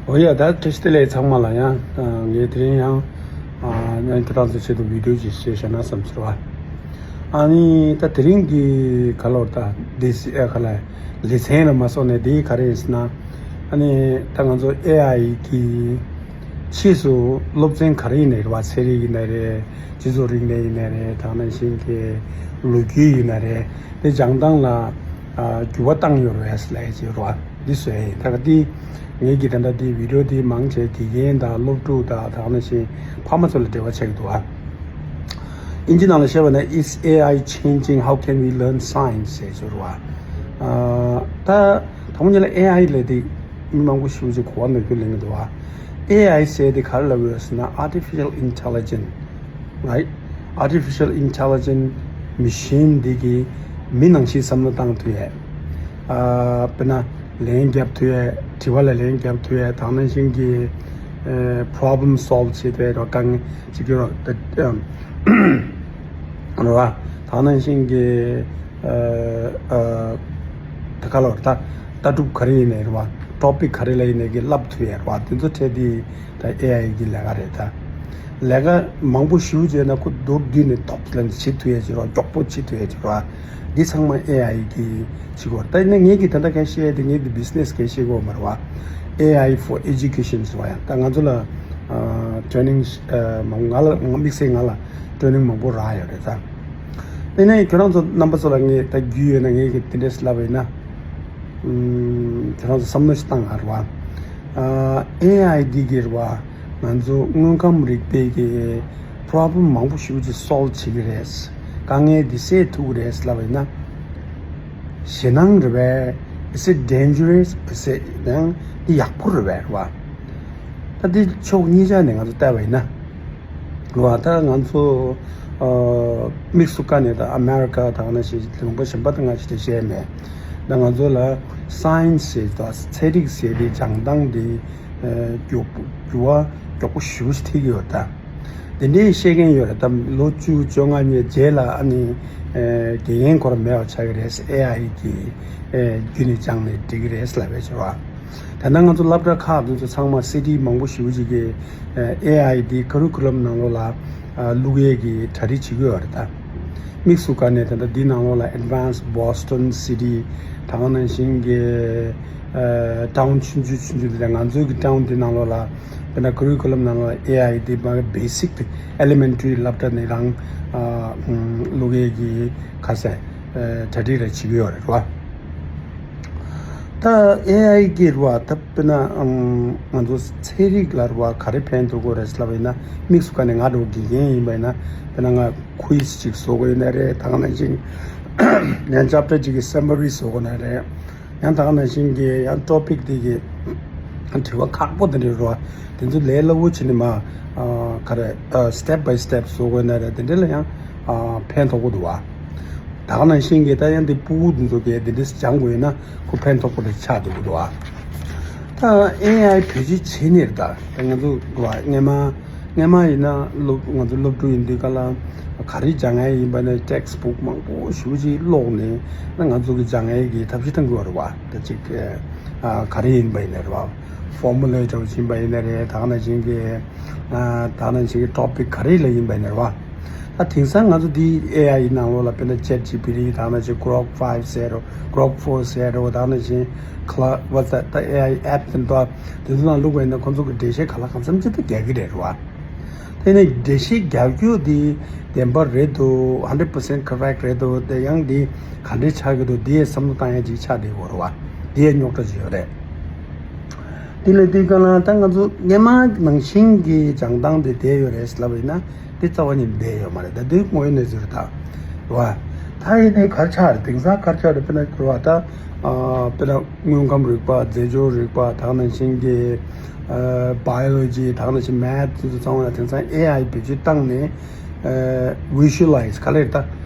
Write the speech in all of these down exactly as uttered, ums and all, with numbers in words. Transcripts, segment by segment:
འོ་ཡ། ད་བཀྲ་ཤིས་བདེ་ལེགས་ཚང་མ་ལ། ཡང་ངས་དེ་རིང་ཡང་ཨ་ཡང་ཁྱེད་རང་ཚོ་ཆེད་དུ་བི་ཌིའོ་ཅིག་བྱས་བཞག་ན་བསམ་ཟེར་བ། ཨ་ནི་ད་དེ་རིང་གི་ག་ལོར་ད་འདི་ཨ་ག་ལ་ལེ་ཚན་ལ་མ་སོང་ནས། འདི་ག་རེ་ཡིན་ཟེར་ན། ཨ་ནི་ད་ང་ཚོ་ཨེ་ཨའི་གི་ཕྱིས་སུ་སློབ་ཚན་ག་རེ་ཡིན་ནའི་རེད་བ། ཚན་རིག་ཡིན་ནའི་རེད། སྤྱི་ཚོགས་རིག་གནས་ཡིན་ནའི་རེད། དེ་ནང་བཞིན་གྱི་ལོ་རྒྱུས་ཡིན་ནའི་རེད། དེ་སྦྱང་སྟངས་ལ་ཨ་འགྱུར་བ་བཏང་ཡོད་རེད་ཟེར་ལབ་ཡ་ཅིག་རེད་བ། འདི་བཟོས་ཡིན། ད་ག་འདི་ངེད་ཀྱིས་ད་ལྟ་འདི་བི་ཌིའོ་འདི་མང་ཆེ་དགེ་རྒན་དང་སློབ་ཕྲུག་དང་། དེ་ནང་བཞིན་ཕ་མ་ཚོ་ལ་འབྲེལ་བ་ཆགས་ཀྱི་འདུག་ཨ། ཨིན་ཇི་ནང་ལ་བཤད་པ་ན། Is A I changing how can we learn science? ཟེར་ཞུ་རུ་བ། ད་དང་པོ་ཉིད་ལ་ཨེ་ཨའི་ལབ་དེ་མི་མང་པོ་ཞེ་པོ་ཅིག་གོ་བ་མེད་རྒྱུ་ལེན་གྱི་འདུག་བ། ཨེ་ཨའི་ཟེར་དེ་ག་རེ་ལབ་ཡོད་ཟེར་ན། Artificial Intelligence, right? Artificial Intelligence machine འདི་གིས་མི་ནང་བཞིན་བསམ་བློ་བཏང་ཐུབ་ཡས། ཨ་དཔེར་ན་ལན་རྒྱབ་ཐུབ་ཡས། དྲི་བ་ལ་ལན་རྒྱབ་ཐུབ་ཡས། དེ་ནང་བཞིན་གྱི་ཨ་problem solve བྱེད་ཐུབ་ཡས་རོ། དཀའ་ངལ་ཅིག་གི་རོ། ད་རེད་བ། དེ་ནང་བཞིན་གྱི་ཨ་ཨ་ད་ག་ལོར་ད་ལྟ་གྲུབ་ག་རེ་ཡིན་ནའི་རེད་བ། ཊོ་པིག་ག་རེ་ལ་ཡིན་ནའི་གི་ལབ་ཐུབ་ཡས་རེད་བ། དེ་ཚོ་འཕྲད་དེ་ད་ཨེ་ཨའི་གི་ལས་ཀ་རེད་ད། ལས་ཀ་མང་པོ་ཞེ་པོ་བྱས་ན་ཁོ་མདོར་བསྡུས་ནས་ཐོབ་ལ་བྱེད་ཐུབ་ཡས་ཅིག་རོ། མགྱོགས་པོ་བྱེད་ཐུབ་ཡས་ཅིག་རོ། འདི་ཚང་མ་ཨེ་ཨའི་གི་བྱེད་སྒོ་རེད། ད་ཡིན་ན་ངེད་ཀྱིས་ད་ལྟ་ག་བཤད་དེ་ངེད་ཀྱི་བི་ཛི་ནེ་སི་ག་བཤད་དགོས་མ་རེད་བ། ཨེ་ཨའི་for education ཟེར་བ་ཡང་ད་ང་ཚོ་ལ་ཨ་ཊེ་རེ་ནིང་ཨ་མང་ང་ལ་དམིགས་བསལ་ང་ལ་ཊེ་རེ་ནིང་མང་པོ་རག་ཡོད་རེད་ད། དེ་ནས་ཁྱོད་རང་ཚོ་རྣམ་པ་ཚོ་ལ་ངས་ད་རྒྱུས་ཡོད་ན་ངས་ཀྱི་དེ་འདྲས་ལབ་པ་ཡིན་ན། ཨུམ། ཁྱོད་རང་ཚོ་བསམ་བློ་ཞིག་བཏང་ཨ་རེད་བ། ཨ་ཨེ་ཨའི་འདི་གི་རེད་བ། ང་ཚོ་དངོས་ཁམས་རིག་པའི་གི་པོ་རོབ་ལེམ་མང་པོ་ཞེ་པོ་ཅིག་སོལབ་བྱེད་ཀྱི་རེད། དཀའ་ངལ་འདི་སེལ་ཐུབ་ཀྱི་རེད་ལབ་པ་ཡིན་ན། ཞེད་སྣང་རེད་བས། Is it dangerous? Is it ཡང་འདི་ཡག་པོ་རེད་བས་རེད་བ། ད་འདི་ཕྱོགས་གཉིས་ཆ་ནས་ང་ཚོ་བལྟས་པ་ཡིན་ན། རེད་བ། ད་ང་ཚོ་ཨ་དམིགས་སུ་བཀར་ནས་ད་ཨ་མེ་རི་ཀ་དང་ནང་བཞིན་ལུང་པ་གཞན་པ་དང་ང་ཅི་དེ་བཤད་མེད། ད་ང་ཚོ་ལ་སའེན་སི་ཟེར་དང་ཚན་རིག་ཟེར་དེ་སྦྱང་སྟངས་དེ་ཨ་འགྱུར་འགྱུར་བ་མགྱོགས་པོ་ཞེ་པོ་ཞིག་ཐེབས་ཀྱི་ཡོད་ད། དེ་འདྲའི་བཤད་མཁན་ཡོད་རེད་ད། ལོ་བཅུ་བཅོ་ལྔ་ཉེར་བརྒྱད་ལ་ཨ་ནི་ཨ་དགེ་རྒན་ཁོ་རང་མེད་པ་ཆགས་ཀྱི་རེད། ཨེ་ཨའི་གི་ཨ་བརྒྱུད་ནས་སྦྱངས་ནས་འགྲིག་གི་རེད་ལབ་པའི་ཕྱིར་བ། ད་ལྟ་ང་ཚོ་སློབ་གྲྭ་ཁག་དེ་ཚོ་ཚང་མ་སི་ཊི་མང་པོ་ཞེ་པོ་ཅིག་གིས་ཨེ་ཨའི་འདི་ཀ་རི་ཀུ་ལམ་ནང་ལོགས་ལ་ཨ་བླུག་ཡས་ཀྱི་གྲ་སྒྲིག་བྱེད་ཀྱི་ཡོད་རེད་ད། དམིགས་སུ་བཀར་ནས་ད་ལྟ་འདི་ནང་ལོགས་ལ་Advanced Boston City དེ་ག་ནང་བཞིན་གྱི་ཨ་ཊའུན་ཆུང་ཆུང་ཆུང་ཆུང་དེ། ང་ཚོའི་གི་ཊའུན་འདི་ནང་ལོགས་ལ་དཔེར་ན་ཀ་རི་ཀུ་ལམ་ནང་ལོགས་ལ་ཨེ་ཨའི་འདི་མ་གི་བེ་སིག་ཏུ་ཨེ་ལི་མེན་ཊ་རི་སློབ་གྲྭ་ནས་རང་ཨ་བླུག་ཡས་ཀྱི་ག་ཟེར་ཨ་གྲ་སྒྲིག་རེ་བྱེད་ཀྱི་ཡོད་རེད་བ། ད་ཨེ་ཨའི་གི་རེད་བ། ད་དཔེར་ན་ཨང་ང་ཚོ་ཚན་རིག་ལ་རེད་བ་ག་རེ་ཕན་ཐོགས་ཀྱི་རེད་ལབ་པ་ཡིན་ན། དམིགས་སུ་བཀར་ནས་ང་འདྲ་བོ་དགེ་རྒན་ཡིན་པ་ཡིན་ན། དཔེར་ན་ང་ཁུ་ཝིཛ་ཅིག་བཟོ་དགོས་ཡིན་ན་རེད། དེ་ག་ནང་བཞིན་ཡང་ཅེབ་ཊར་ཅིག་གི་སམ་མ་རི་བཟོ་དགོས་ན་རེད། ཡང་དེ་ག་ནང་བཞིན་གྱི་ཡང་ཊོ་པིག་དེ་གི་དྲི་བ་ཁག་པོ་དེ་འདྲ་རེད་བ། དེ་ཚོ་ལས་སླ་བོ་བྱས་ནས་མ་ཨ་ག་རེ་ཨ་step by step བཟོ་དགོས་ན་རེད། དེ་འདྲ་ལ་ཡང་ཨ་ཕན་ཐོགས་པོ་འདུག་བ། དེ་ག་ནང་བཞིན་གྱི་ད་ཡང་དེ་ཕྲུ་གུ་དེ་ཚོ་གིས་དེ་འདྲ་སྦྱང་དགོས་ཡིན་ན་ཁོ་ཕན་ཐོགས་པོ་དེ་ཆགས་འདུག་གི་འདུག་བ། ད་ཨེ་ཨའི་བེད་སྤྱོད་བྱེད་ནས་རེད་ད། ད་ང་ཚོ་རེད་བ་སྔན་མ་སྔན་མ་ཡིན་ན་སློབ་ང་ཚོ་སློབ་ཕྲུག་ཡིན་དུས་སྒང་ལ་ག་རེ་སྦྱང་ཡས་ཡིན་པ་ན་ཊེག་སི་བུག་མང་པོ་ཞེ་པོ་ཅིག་ཀློག་ནས། ད་ང་ཚོ་གི་སྦྱང་ཡས་ཀྱི་ཐབས་ཤེས་གཏང་དགོས་རེད་བ། ད་ཅིག་ཨ་ག་རེ་ཡིན་པ་ཡིན་ན་རེད་བ། ཕོར་མུ་ལེ་འདྲ་བོ་ཡིན་པ་ཡིན་ན་རེད། དེ་ག་ནང་བཞིན་གྱི་ཨ་དེ་ག་ནང་བཞིན་གྱི་ཊོ་པིག་ག་རེ་ལ་ཡིན་པ་ཡིན་ན་རེད་བ། ད་དེང་སང་ང་ཚོ་འདི་ཨེ་ཨའི་ནང་ལོགས་ལ་དཔེར་ན་ཅེཊ་ཇི་པི་ཊི་དེ་ག་ནང་བཞིན་གྷོག་ཕའིབ་ཟེར་རོ། གྷོག་ཕོར་ཟེར་རོ། དེ་ག་ནང་བཞིན་ཁ་ལ་ཝ་ད་ད་ཨེ་ཨའི་ཨེབ་དེ་འདྲ་དེ་ཚོ་ནང་བླུགས་པ་ཡིན་ན་ཁོང་ཚོ་གི་འགྲེལ་བཤད་གང་ལ་གང་འཚམ་ཅིག་ད་རྒྱག་གི་རེད་བ། དེ་ནས་འགྲེལ་བཤད་རྒྱག་རྒྱུ་དེ་བདེན་པ་རེད་འདུག་ཧན་ཌེཌ་པར་སེན་ཊི་ཀོ་རེག་ཊི་རེད་འདུག་དེ་ཡང་དེ་ག་འདྲས་ཆགས་ཀྱི་འདུག་དེ་ཡས་བསམ་བློ་བཏང་ཡ་ཅིག་ཆགས་བསྡད་ཡོད་རེད་བ། དེ་ཡས་རྙོག་དྲ་ཅིག་ཡོད་རེད། དེ་ལས་དེའི་སྒང་ལ་ད་ང་ཚོ་སྔན་མ་ནང་བཞིན་གྱི་སྦྱང་སྟངས་དེ་བསྡད་ཡོད་རེད་ལབ་པ་ཡིན་ན། དེ་རྩ་བ་ཉིད་བསྡད་ཡོད་མ་རེད། ད་དེ་དངོས་ཡོད་གནས་ཚུལ་རེད་ད། རེད་བ། ད་ཡིན་ནའི་ག་རེ་ཆགས་རེད། དེང་སང་ག་རེ་ཆགས་རེད། དཔེར་ན་རེད་བ། ད་ཨ་དཔེར་ན་དངོས་ཁམས་རིག་པ། རྫས་སྦྱོར་རིག་པ། དེ་ག་ནང་བཞིན་གྱི་ཨ་བྷ་ཡོ་ལོ་ཇི། དེ་ག་ནང་བཞིན་མེཐ། དེ་ཚོ་ཚང་མ་ལ་དེང་སང་ཨེ་ཨའི་བེད་སྤྱོད་བཏང་ནས་ཨ་བི་ཞུ་ལའི་ཛི་ག་ལེར་ད་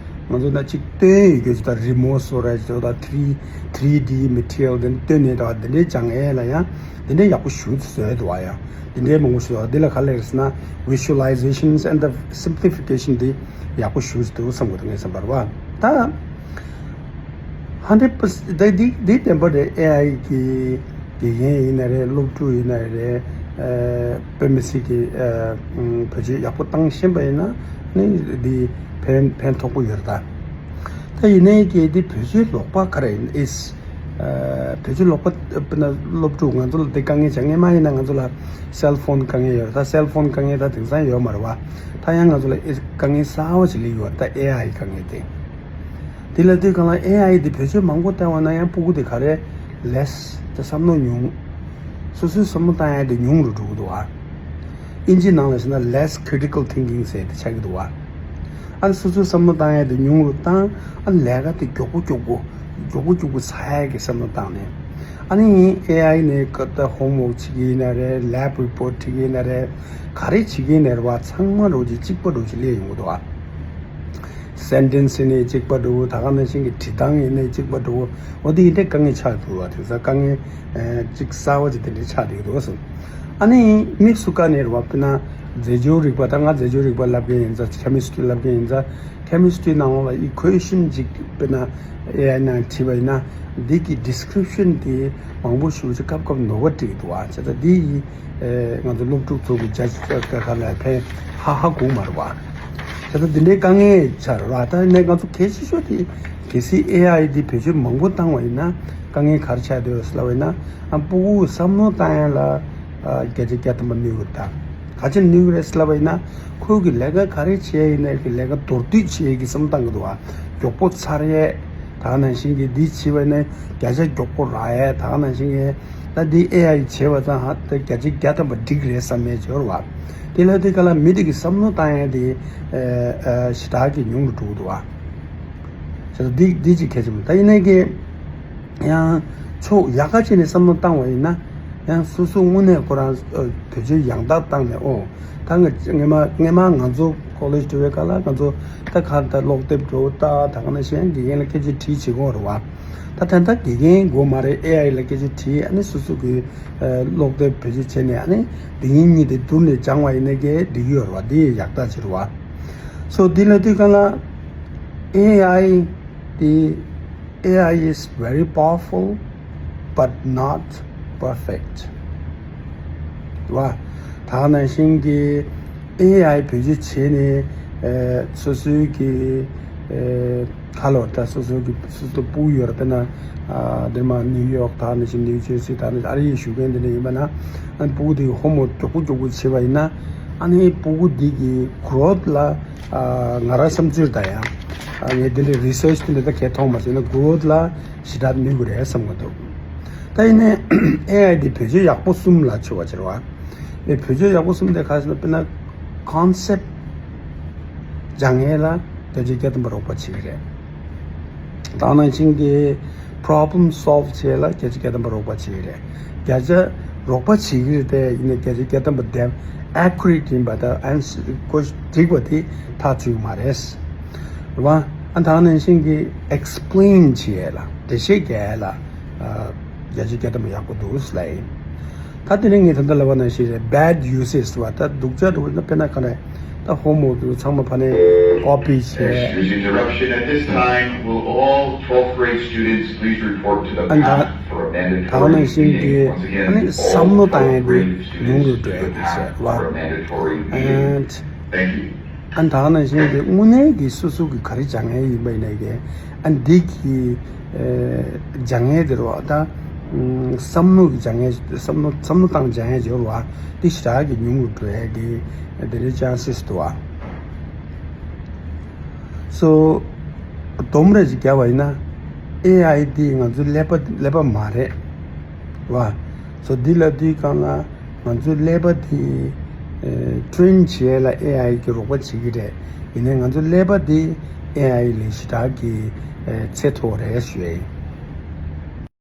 ང་ཚོ་ན་ཅིག་སྟོན་ཡོད་རྒྱུ་ཅིག་ད་རི་མོ་བཟོ་ར་ཅིག་ད་ཐི་རི་ཐི་རི་ཌི་མེ་ཊི་རི་ཡལ་དེ་སྟོན་ནས་ད་དེ་འདྲའི་སྦྱང་ཡས་ལ་ཡང་དེ་འདྲའི་ཡག་པོ་ཞེ་པོ་ཅིག་བཟོས་འདུག་བ། ཡང་དེ་འདྲའི་མང་པོ་ཞིག་འདུག་དེ་ལ་ག་ལེར་ཟེར་ན་Visualizations and the Simplification དེ་ཡག་པོ་ཞེ་པོ་ཅིག་འདུག་བསམ་གྱི་འདུག་ངའི་བསམ་པར་བ། ད་ཧན་ཌེཌ་པར་སེན་ཊི་དེ་དེ་བདེན་པ་རེད། ཨེ་ཨའི་གི་ དགེ་རྒན་ཡིན་ན་རེད། སློབ་ཕྲུག་ཡིན་ན་རེད། ཨ་དཔེ་མི་སྲིད་ཀྱི་ཨ་བེད་སྤྱོད་ཡག་པོ་བཏང་ཤེས་པ་ཡིན་ན་ནི་འདི་ཕན་ཕན་ཐོགས་པོ་ཡོད་རེད་ད། ད་ཡིན་ནའི་ཀྱི་འདི་བེད་སྤྱོད་ལོག་པ་ག་རེ་ཡིན་ཨིས། ཨ་བེད་སྤྱོད་ལོག་པ་དཔེར་ན་སློབ་ཕྲུག་ང་ཚོ་ལ་འདི་དཀའ་ངལ་ཆགས། སྔོན་མ་ཡིན་ན་ང་ཚོ་ལ་སེལ་ཕོན་དཀའ་ངལ་ཡོད་རེད། ད་སེལ་ཕོན་དཀའ་ངལ་ད་དེང་སང་ཡོད་མ་རེད་བ། ད་ཡང་ང་ཚོ་ལ་ཨེ་དཀའ་ངལ་གསར་བ་ཞིག་སླེབས་ཡོད་རེད། ད་ཨེ་ཨའི་དཀའ་ངལ་དེ། དེ་ལ་དུས་གང་ལ་ཨེ་ཨའི་དེ་བེད་སྤྱོད་མང་པོ་བཏང་བ་ན་ཡང་སྤུ་གུ་དེ་ག་རེ་ལེས་དེ་བསམ་བློ་ཉུང་། སོ་སོའི་བསམ་བློ་བཏང་ཡ་དེ་ཉུང་རུ་འགྲོ་གི་འདུག་བ། ཨིན་ཇི་ནང་ལ་ཟེར་ན་less critical thinking ཟེར་དེ་ཆགས་ཀྱི་འདུག་བ། ཨ་ནི་སོ་སོའི་བསམ་བློ་བཏང་ཡ་དེ་ཉུང་རུ་བཏང་། ཨ་ནི་ལས་ཀ་དེ་མགྱོགས་པོ་མགྱོགས་པོ་མགྱོགས་པོ་མགྱོགས་པོ་ཚར་ཡ་གི་བསམ་བློ་བཏང་ནས། ཨ་ནི་ཨེ་ཨའི་ནས་ཀ་ད་ཧོམ་ཝོག་བྱེད་ཀྱི་ཡིན་ན་རེད། ལེབ་རི་པོར་ཊི་བྲིས་ཀྱི་ཡིན་ན་རེད། ག་རེ་བྱེད་ཀྱི་ཡིན་ན་རེད་བ། ཚང་མ་རོགས་ཀྱི་གཅིག་པ་འགྲོ་ཅིག་སླེབས་ཡོང་གི་འདུག་བ། སེན་ཊེན་སི་ཡིན་ནའི་གཅིག་པ་འགྲོ། ད་ག་ནང་བཞིན་གྱི་བྲིས་སྟངས་ཡིན་ནའི་གཅིག་པ་འགྲོ། འོ་དེ་ཡིན་དེ་དཀའ་ངལ་ཆགས་འདུག་བ། དེང་སང་དཀའ་ངལ་ཨ་གཅིག་གསར་བ་ཅིག་དེ་འདྲ་ཆགས་བསྡད་ཀྱི་འདུག་ཟེར། ཨ་ནི་དམིགས་སུ་བཀར་ནས་རེད་བ། དཔེར་ན་རྫས་སྦྱོར་རིག་པ། ད་ང་རྫས་སྦྱོར་རིག་པ་བསླབ་མཁན་ཡིན་ཙང་། ཁེ་མི་སི་ཊི་རི་བསླབ་མཁན་ཡིན་ཙང་། ཁེ་མི་སི་ཊི་རི་ནང་ལོགས་ལ་ཨི་ཁུ་ཨེ་ཤན་ཅིག་དཔེར་ན་ཨེ་ཨའི་ནང་བྲིས་པ་ཡིན་ན། འདི་གི་ཌི་སི་ཀི་རིབ་ཤན་དེ་མང་པོ་ཞེ་པོ་ཅིག་སྐབས་སྐབས་ནོར་བ་འགྲིག་འདུག་ཨ། བྱས་ཙང་འདི་ཡི་ཨེ་ང་ཚོ་སློབ་ཕྲུག་ཚོ་གི་རྒྱ་ཆེ་ཁ་ལ་ཕན་ཧ་ཧ་གོ་མ་རེད་བ། བྱས་ཙང་འདི་འདྲའི་དཀའ་ངལ་ཆགས་རེད་བ། ད་ནས་ང་ཚོ་གལ་ཆེ་ཤོས་དེ་གལ་སྲིད་ཨེ་ཨའི་འདི་བེད་སྤྱོད་མང་པོ་བཏང་བ་ཡིན་ན་དཀའ་ངལ་ག་རེ་ཆགས་འདུག་ཟེར་ལབ་པ་ཡིན་ན། ཨ་སྤུ་གུ་བསམ་བློ་བཏང་ཡ་ལ་ཨ་བརྒྱ་ཆ་བརྒྱ་ཐམ་པ་གནོད་ཀྱི་རེད་ད། ག་ཅི་གནོད་ཀྱི་རེད་ཟེར་ལབ་པ་ཡིན་ན། ཁོས་གི་ལས་ཀ་ག་རེ་བྱས་ཡིན་ནའི་གི་ལས་ཀ་མདོར་བསྡུས་བྱས་ཀྱི་བསམ་བཏང་གི་འདུག་བ། མགྱོགས་པོ་ཚར་ཡས། ད་ག་ནང་བཞིན་གྱི་འདི་བྱས་པ་ཡིན་ན་བརྒྱ་ཆ་མགྱོགས་པོ་རག་ཡས། ད་ག་ནང་བཞིན་གྱི་ད་འདི་ཨེ་ཨའི་བྱས་པ་ཙང་ཧ་ད་བརྒྱ་ཆ་བརྒྱ་ཐམ་པ་འགྲིག་རེད་བསམ་ཡས་ཅིག་ཡོད་རེད་བ། དེ་ལ་དེ་ག་ལ་མི་དེ་གི་བསམ་བློ་བཏང་ཡས་དེ་ཨ་ཨ་ཞེ་དྲག་གི་ཉུང་རུ་འགྲོ་གི་འདུག་བ། བྱས་ཙང་འདི་འདི་ཅིག་གལ་ཆེན་པོ། ད་ཡིན་ནའི་གི་ཡང་ཕྱོགས་ཡག་ག་ཅིག་ནས་བསམ་བློ་བཏང་བ་ཡིན་ན། ཡང་སོ་སོ་དངོས་གནས་ཁོ་རང་ཨ་བེད་སྤྱོད་ཡང་དག་བཏང་ནས། ཨོ་ད་ང་སྔོན་མ་སྔོན་མ་ང་ཚོ་ཀོ་ལེཇ་འགྲོ་བའི་སྐབས་ལ་ང་ཚོ་ད་ག་ད་ཀློག་དེབ་འདྲ་བོ་ལྟ། ད་ག་ནང་བཞིན་དགེ་རྒན་ལ་སྐད་ཆ་དྲིས་བྱེད་དགོས་རེད་བ། ད་ད་ལྟ་དགེ་རྒན་དགོས་མ་རེད། ཨེ་ཨའི་ལ་སྐད་ཆ་དྲིས། ཨ་ནི་སོ་སོ་གི་ཨ་ཀློག་དེབ་བེད་སྤྱོད་བྱས་ནས། ཨ་ནི་འདི་ཡིན་གཉིས་དེ་བསྡུར་ནས་སྦྱང་བ་ཡིན་ན་གི་འགྲིག་གི་ཡོད་རེད་བ། འདི་ཡག་ཐག་ཆོད་རེད་བ། སོ་འདི་ལ་དུས་གང་ལ་ཨེ་ཨའི་དེ། A I is very powerful but not perfect. རེད་བ། ད་ག་ནང་བཞིན་གྱི་ཨེ་ཨའི་བེད་སྤྱོད་བྱས་ནས་ཨེ་སོ་སོའི་གི་ཨེ་ཁ་ལོ་ད་སོ་སོའི་གི་སོ་སོ་སྤུ་གུ་ཡོད་རེད། དཔེར་ན་ཨ་འདིར་མ་ནིའུ་ཡོག་ད་ག་ནང་བཞིན་ནིའུ་ཇར་སི་ད་ག་ནང་བཞིན་ཨ་རིའི་བཞུགས་མཁན་འདི་འདྲ་ཡིན་པ་ན། ཨ་ནི་སྤུ་གུ་དེ་གི་ཧོམ་ཝོག་མགྱོགས་པོ་མགྱོགས་པོ་བྱས་པ་ཡིན་ན། ཨ་ནི་སྤུ་གུ་འདི་གི་གྷི་རོ་ཐི་ལ་ཨ་ང་རང་བསམ་ཚུལ་ད་ཡང་ཨ་ངས་འདི་འདྲའི་རི་སར་ཆི་འདི་འདྲ་ད་གས་མཐོང་མ་སོང་ན་གྷི་རོ་ཐི་ལ་ཞེ་དྲག་གནོད་ཀྱི་རེད་བསམ་གྱི་འདུག་ད་ཡིན་ནའི་ཨེ་ཨའི་འདི་བེད་སྤྱོད་ཡག་པོ་གསུམ་ལ་ཕྱེ་བ་ཕྱེ་རེད་བ། ཨེ་བེད་སྤྱོད་ཡག་པོ་གསུམ་དེ་ག་རེ་ཟེར་ན། དཔེར་ན་ཀོན་སེབ་སྦྱང་ཡས་ལ་བརྒྱ་ཆ་བརྒྱ་ཐམ་པ་རོགས་པ་བྱེད་ཀྱི་རེད། ད་ག་ནང་བཞིན་གྱི་པོ་རོབ་ལེམ་སོལབ་བྱེད་ལ་བརྒྱ་ཆ་བརྒྱ་ཐམ་པ་རོགས་པ་བྱེད་ཀྱི་རེད། བརྒྱ་ཆ་རོགས་པ་བྱེད་ཀྱི་རེད་དེ། ཡིན་ནའི་བརྒྱ་ཆ་བརྒྱ་ཐམ་པ་དེ་ཨེ་ཀུ་རེ་ཊི་ཡིན་པ་དང་ཨན་སར་འགྲིག་པ་དེ་ཐག་ཆོད་ཀྱི་མ་རེད། རེད་བ། ཨ་ད་ག་ནང་བཞིན་གྱི་ཨེག་སི་པི་ལེན་བྱེད་ཡས་ལ། འགྲེལ་བཤད་རྒྱག་ཡས་ལ་ཨ་བརྒྱ་ཆ་བརྒྱ་ཐམ་པ་ཡག་པོ་འདུག་ལབ་ཡིན། ད་དེ་རིང་ངས་ད་ལྟ་ལབ་པ་ནང་བཞིན་རེད། བེཌ་ཡུ་སེ་ཇི་བ། ད་སྡུག་ཅག་འགྲོ་ན་དཔེར་ན་ག་རེ། ད་ཧོམ་ཝོག་དེ་ཚང་མ་ཕ་ནས་ཀོ་པི་བྱས། Excuse interruption. At this time, will all twelfth grade students please report to the path for a mandatory meeting? Once again, all twelfth grade students to the path for a mandatory meeting. Thank you. ཨ་ད་ག་ནང་བཞིན་གྱི་དངོས་གནས་ཀྱི་སོ་སོ་གི་ག་རེ་སྦྱང་ཡས་ཡིན་པ་ཡིན་ནའི་གི། ཨ་འདི་གི་ཨེ་སྦྱང་ཡས་དེ་རེད་བ། ད་ཨམ་བསམ་བློ་གི་སྦྱང་ཡས། བསམ་བློ་བསམ་བློ་བཏང་སྦྱང་ཡས་ཅིག་ཡོད་རེད་བ། འདི་ཞེ་དྲག་གི་ཉུང་རུ་འགྲོ་ཡས་ཀྱི་དེ་འདྲའི་ཅན་སིས་འདུག་བ། སོ་སྡོམ་ར་ཅིག་བརྒྱབ་པ་ཡིན་ན། ཨེ་ཨའི་འདི་ང་ཚོའི་ཀླད་པ་ཀླད་པ་མ་རེད་བ། སོ་འདི་ལ་དུས་གང་ལ་ང་ཚོའི་ཀླད་པ་དེ་ཨེ་ཊེན་བྱེད་ཡས་ལ་ཨེ་ཨའི་གིས་རོགས་པ་བྱེད་ཀྱི་རེད། ཡིན་ནའི་ང་ཚོའི་ཀླད་པ་དེ་ཨེ་ཨའི་ལས་ཞེ་དྲག་གི་ཨེ་ཚད་མཐོ་བ་རེད་ཞུ་ཡས་ཡིན།